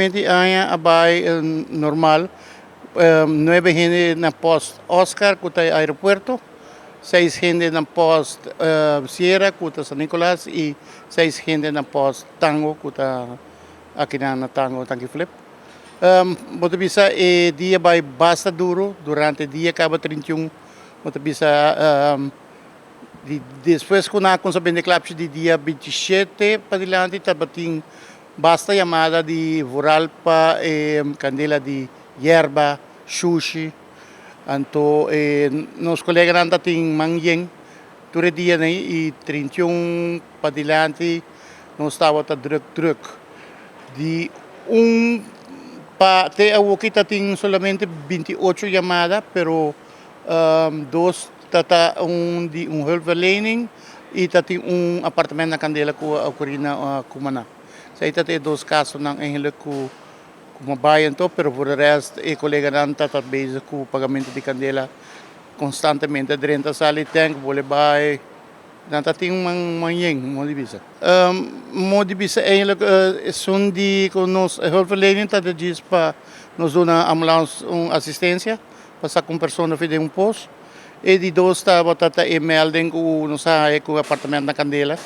Kuminsamentu di aña a bai normal, nuebe hende na post Oscar ku ta e aeropuerto, seis hende na post Sierra ku ta San Nicolas i seis hende na post Tango ku ta akinan na Tango Tanki Flip. Bo ta bisa e dia bai basta duro durante dia kaba 31 bo ta bisa. Di despues ku nan a kumsa bende klapchi di dia 27 padilanti tabatin basta yamada di vooral pa e kandela di yerba, shushi. Anto e nos koleganan ta tin man yen tur e dianan ei i 31 padilanti nos tabata druk druk. Di un pa te awoki ta tin solamente 28 yamada pero dos Ta ta un di un hulpverlening y ta tin un apartamento na candela cu a ocurri na Cumaná. Esey ta ta e dos casonan eigenlijk cu cu a bay anto, pero voor de rest e coleganan ta ta bezig cu pagamento di candela constantemente. Drenta sali tank bole bay, nan ta tin un man yen, modo di bisa. Modo di bisa eigenlijk esun di cu nos e hulpverlening ta ta djis pa nos duna ambulance un asistencia. Pa saca un persona fi den un pos. E di dos tabata ta e melding cu nos a haya cu apartamento na candela,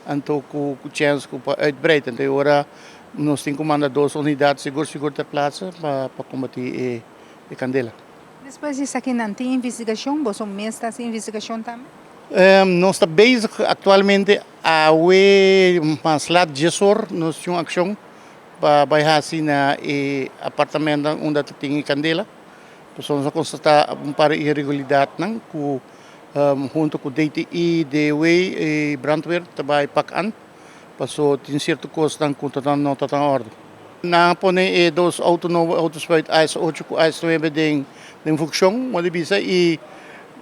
anto cu chens cu pa uitbreid. Anto e ora nos tin cu manda dos unidad sigur sigur ter plaatse pa combati e candela. Despues di esaki nan tin investigacion? Boso mes ta haci investigacion tambe? Nos ta bezig actualmente awe mas laat diesor nos tin un accion pa bay haci na e apartamentonan unda ta tin e candela. Pasobra nos a konstatá un par di iregularidatnan ku huntu ku DTI, DW i brandweer ta bai pak an, pasobra tin sierto kosnan ku no ta na òrdu. Nan a pone e dos outo nobo, outospuit AS ocho ku AS nuebe den funkshon, modo di bisa, i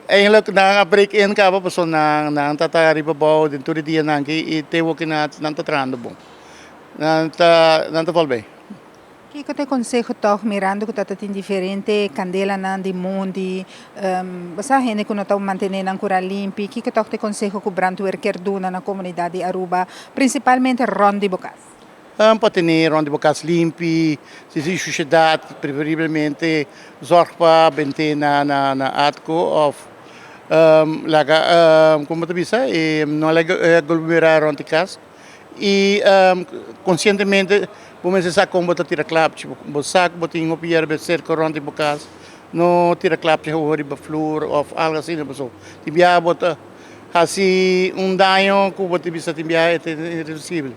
eigenlijk nan a break in kaba pasobra nan ta ta riba bou den tur e dianan aki i te woki nan ta trahando bon. Nan ta volbé. Kiko ta e konseho tòg mirando ku ta ta tin diferente kandelanan di mondi, bo sa hende ku no ta mantené nan kura limpi, kiko tòg ta e konseho ku brandweer kier duna na komunidat di Aruba, prinsipalmente rònt di bo kas? Pa tene rònt di bo kas limpi, si tin shushedat preferiblemente zòrg pa bent'é na na atko òf laga komo bo ta bisa no laga e aglomerá rònt di kas. I konsientemente bo mester sa kon bo ta tira klapchi. Bo sa ku bo tin hopi yerba serka rònt di bo kas, no tira klapchi hopi riba flur òf algu asina pasobra tin biaha bo ta hasi un daño ku bo ta bisa tin biaha e ta irreversibel.